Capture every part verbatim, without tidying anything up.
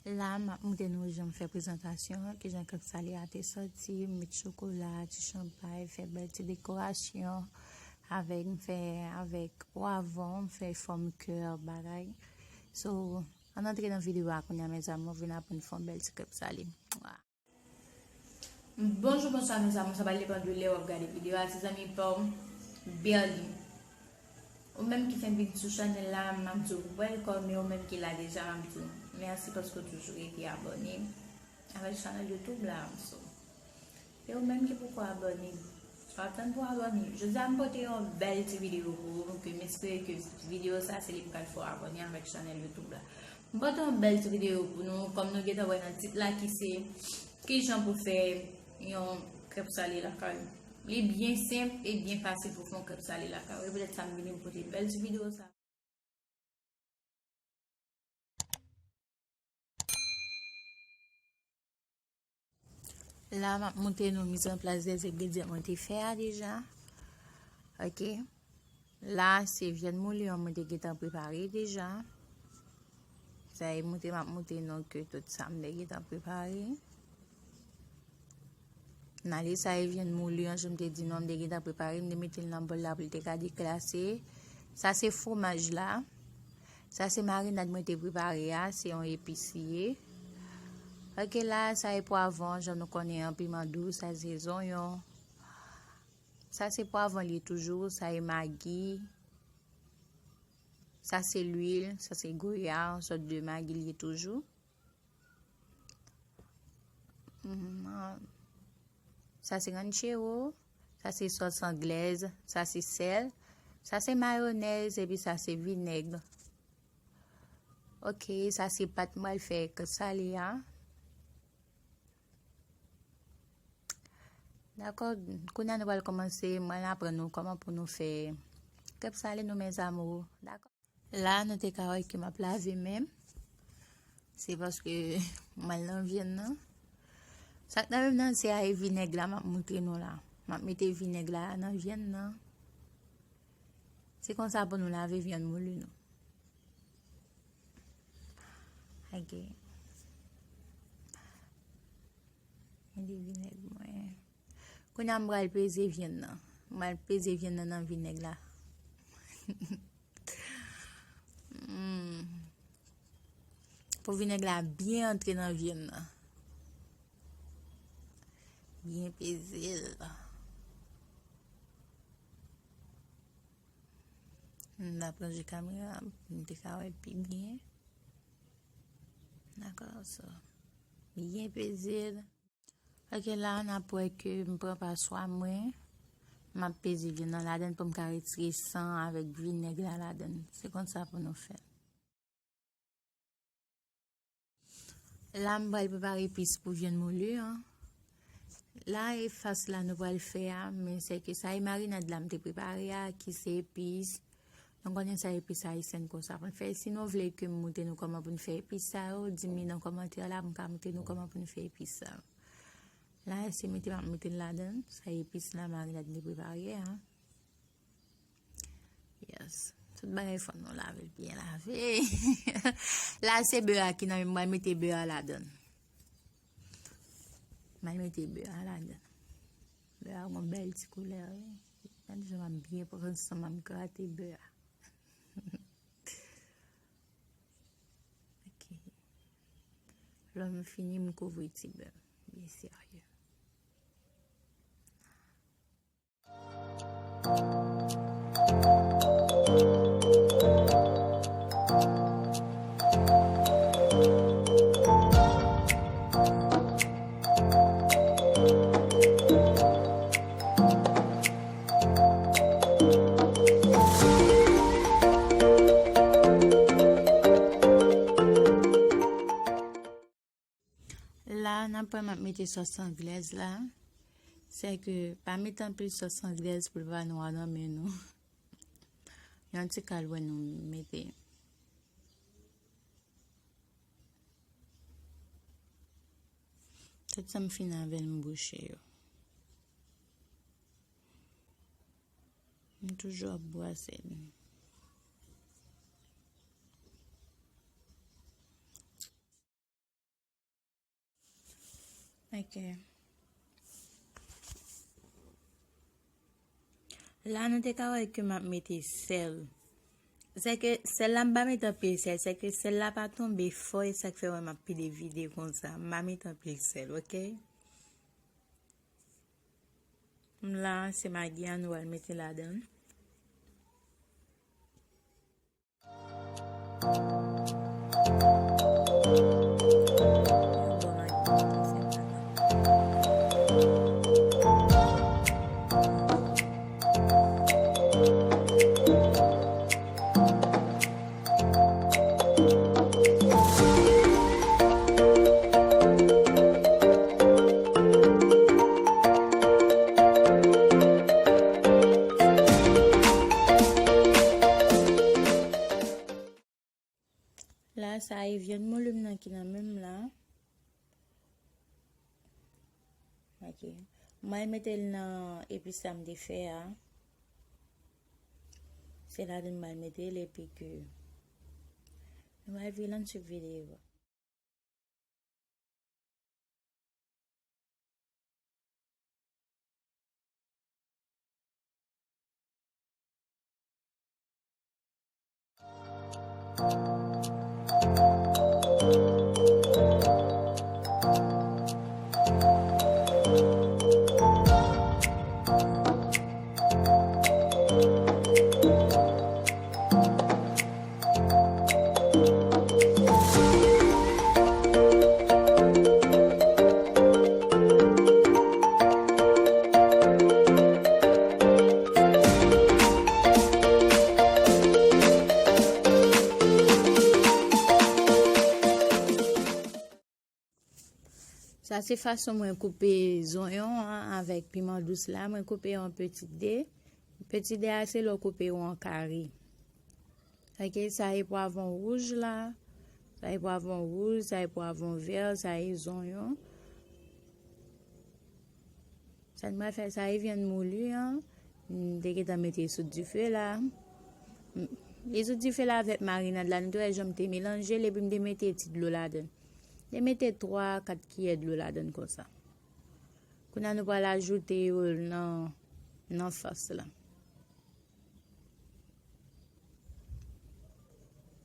La, m ap montre nou jan m fè prezantasyon an, kijan krèp sale a te sòti, m met chokola, ti chanpay, fè bèl ti dekorasyon avèk, m fè avèk pwavwon, m fè fòm kè, bagay. So, ann antre nan videyo a kounye a, mes amours, vin aprann fè yon bèl ti krèp sale. Mwa. Bonjou, bonswa, mes amours, sa va depann de lè w ap gade videyo a, se zanmi pa w, Berline. Ou menm ki fenk vin sou chanèl la, m ap di w welcome, e ou menm ki la deja, m ap di w mèsi paske w toujou rete abòne avèk chanèl YouTube la, so. E ou menm ki poko abòne, pa tann pou abòne. Jodi a, m pote yon bèl ti videyo pou ou, ke m espere ke videyo sa, se li k pral fè w abòne avèk chanèl YouTube la. M pote yon bèl ti videyo pou nou, kòm nou gentan wè nan tit la, ki se kijan pou fè yon krèp sale lakay ou. Li byen senp e byen fasil pou fè yon krèp sale lakay ou. E poutèt sa m vini m pote bèl ti videyo sa. La, m ap montre nou mizanplas dè zengredyan mwen te fè a deja. Ok. La, se vyann mouli an mwen te gentan prepare deja. Sa e montre, m ap montre nou ke tout sa m te gentan prepare. N ale, sa e vyann mouli an, jan m te di nou an, m te gentan prepare, m te mete l nan bòl la pou l te ka deklase. Sa se fwomaj la. Sa se marinad mwen te prepare a, se yon epis li ye. Ok, la, sa e pwavwon, jan nou konnen an, piman dous, sa se zonyon. Sa se pwavwon li ye toujou, sa e magi. Sa se lwil, sa se goya, yon sòt de magi li ye toujou. Mhm. Sa se ranchero, sa se sòs anglèz, sa se sèl, sa se mayonèz, epi sa se vinèg. Ok, sa se pat m pral fè krèp sale a. Dakò, kounye a nou pral kòmanse, m pral aprann nou kòman pou nou fè krèp sale nou, mes amours. Dakò. La, nou te ka wè ke m ap lave men m. Se paske m al nan vyann nan. Sa k nan men m nan, se a e vinèg la m ap montre nou la. M ap mete vinèg la nan vyann nan. Se konsa pou nou lave vyann mouli nou. Ok. Mete vinèg mwen. Kounye a m pral peze vyann nan. M pral peze vyann nan nan vinèg la. Hmm. Pou vinèg la byen antre nan vyann nan. Byen peze l. M ta plonje kamera pou m te ka wè pi byen. Dakò, so. Byen peze l. Ok, la, n ap wè ke m pran paswa mwen. M ap peze vyann nan ladann pou m ka retire san avèk vinèg la ladann. Se konsa pou nou fè. La, m pral prepare epis pou vyann mouli an. La, e fas la nou pral fè a, men se ke sa e marinad la m te prepare a, ki se epis. Nou konnen sa epis ayisyèn konsa pou n fè. Si nou vle ke m montre nou kòman pou n fè epis sa yo, di m li nan kòmantè la, m ka montre nou kòman pou n fè epis sa yo. La, se mete m ap mete l ladann, sa epis la, marinad m te prepare a. Yes. Tout bagay fò nou lave l byen lave. La, se bè a ki nan men m, mwen mete bè a ladann. Mwen mete bè a ladann. Bè a gon bèl ti koulè, wi. Gade jan m ap byen pran san m, m ap grate bè a. Ok. Lè m fini, m kouvri ti bè m. Byen serye. La, n ap wè m ap mete sòs anglèz la. Se ke pa mete anpil sòs anglèz pou l pa nwa nan men nou. Yon ti kal wè nou mete. Tout sa m fin avè l, m bouche yo. M toujou ap bwase l. Ok. La, nou te ka wè ke m ap mete sèl. Se ke sèl la, m pa mete anpil sèl. Se ke sèl la pa tonbe fò, e sa k fè w wè m ap pile vide konsa. M pa mete anpil sèl, ok? M la, se magi a nou al mete ladan l. La, sa e vyann mouli m nan ki nan men m la. Ok. Mwen mete l nan epis sa m te fè a. Se ladan mwen mete l epi ke nou va vin lan sou videyo. Sa se fason mwen koupe zonyon an avèk piman dous la. Mwen koupe yo an peti de. Peti de a se lè w koupe yo an kare. Ok, sa e pwavwon wouj la. Sa e pwavwon wouj, sa e pwavwon vè, sa e zonyon. Sa n pral fè, sa e vyann mouli an. M te gentan mete sou dife la. M, li sou dife la avèk marinad la. Nou te wè jan m te melanje l epi m te mete ti dlo ladan l. M te mete twa, kat kiyè dlo ladan l konsa. Kounye a nou pral ajoute yo nan, nan fas la.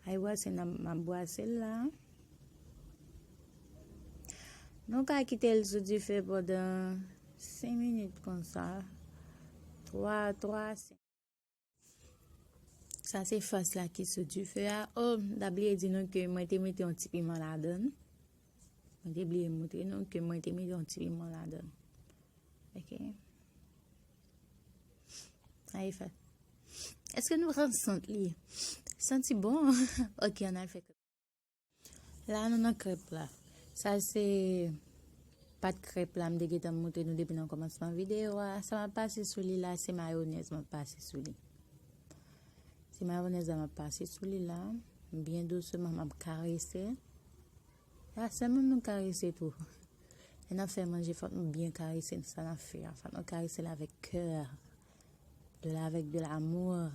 Ay, bwase nan, m ap bwase l la. Nou ka kite l sou dife pandan senk minit konsa. Twa, twa, senk. Sa se fas la ki sou dife a. Oh, m ta bliye di nou ke mwen te mete yon ti piman ladan l. Mwen te bliye montre nou ke mwen te mete yon ti piman ladan l. Ok. Ay, fè. Èske nou pran sant li? Santi bon? Ok, ann al fè krèp. La, nou nan krèp la. Sa se pat krèp la, m te gentan montre nou depi nan kòmansman videyo a. Sa m ap pase sou li la, se mayonèz m ap pase sou li. Se mayonèz la m ap pase sou li la. Byen dousman, m ap karese. A, sèlman nou karese tou. Lè n ap fè manje, fòk nou byen karese sa n ap fè a. Fòk nou karese l avèk kè. De la, avec de l'amour.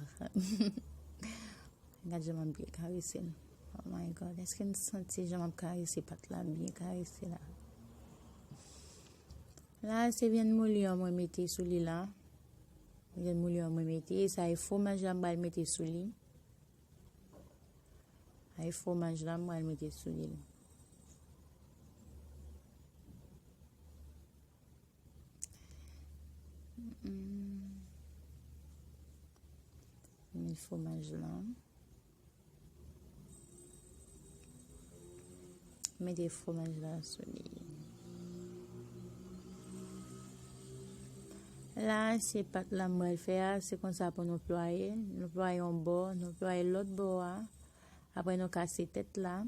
Gad jan m ap byen karese l. Oh my God, èske n santi jan m ap karese pat la, byen karese la? La, se vyann mouli an mwen mete sou li la. Vyann mouli an mwen mete, sa e fwomaj la m pral mete sou li. Sa e fwomaj la m pral mete sou li. Mm. Met fwomaj la. Mete fwomaj la sou li. La, se pat la m pral fè a, se konsa pou nou plwaye. Nou plwaye yon bò, nou plwaye lòt bò a. Apre, nou kase tèt la.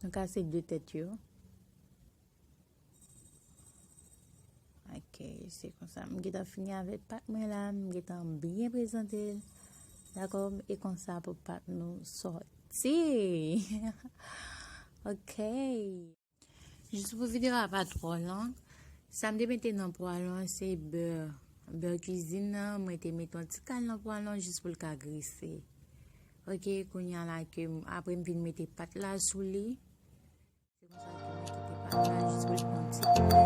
Nou kase de tèt yo. Ok, se konsa. M gentan fini avèk pat mwen la. M gentan byen prezante l. Dakò? E konsa pou pat nou sòti. Ok. Jis pou videyo a pa twò long. Sa m te mete nan pwal lan, se bè. Bè kuizin nan, mwen te mete yon ti kal nan pwal lan jis pou l ka grise. Ok, kounye a la ke m, apre m vin mete pat la sou li. Se konsa ke mwen kite N a jis pou l pran ti koulè,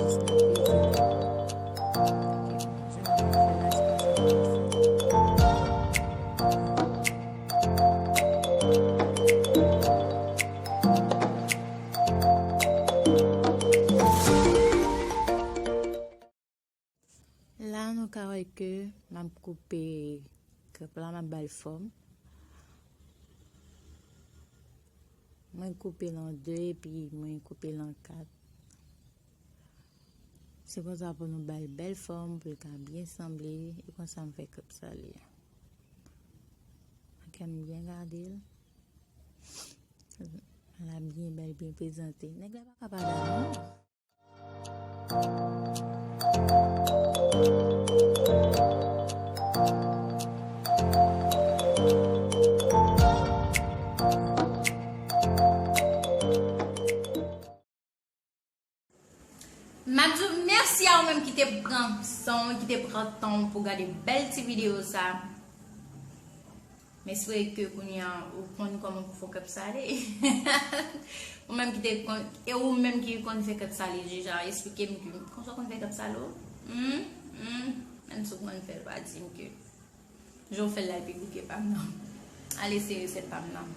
jis nan peze li. Ok, jan m ap fè la, se konsa m ap fè. La, nou ka wè ke m ap koupe krèp la, m ap ba l fòm. Mwen koupe l an de, epi mwen koupe l an kat. Se konsa pou nou ba l bèl fòm, pou l ka byen sanble, e konsa m fè krèp sale a. Ok, m byen gade l. L ap byen bèl, byen prezante. Nèg la pa ka pa bèl, non. M ap di w mèsi a ou menm ki te pran san w, ki te pran tan w pou gade bèl ti videyo sa. M espere ke kounye a ou konn kòman pou fè krèp sale. Ou menm ki te konn, e ou menm ki konn fè krèp sale deja, esplike m ke konsa w konn fè krèp sale w. Hmm? Hmm? Menm si w konn fè l, pa di m ke jan w fè l la pi gou ke pa m nan. Ale se resèt pa m nan.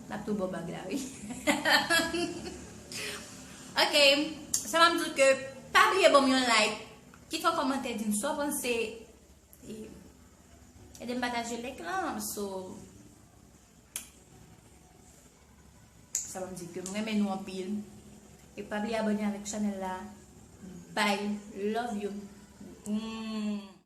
L ap tou ba w bag la, wi. Ok, sa m ap di w ke pa bliye ban m yon like, kite yon kòmantè, di m sa w panse. E, ede m pataje link lan, so, sa pa m di ke m renmen nou anpil. E pa bliye abòne avèk chanèl la. Bye, love you. Mm.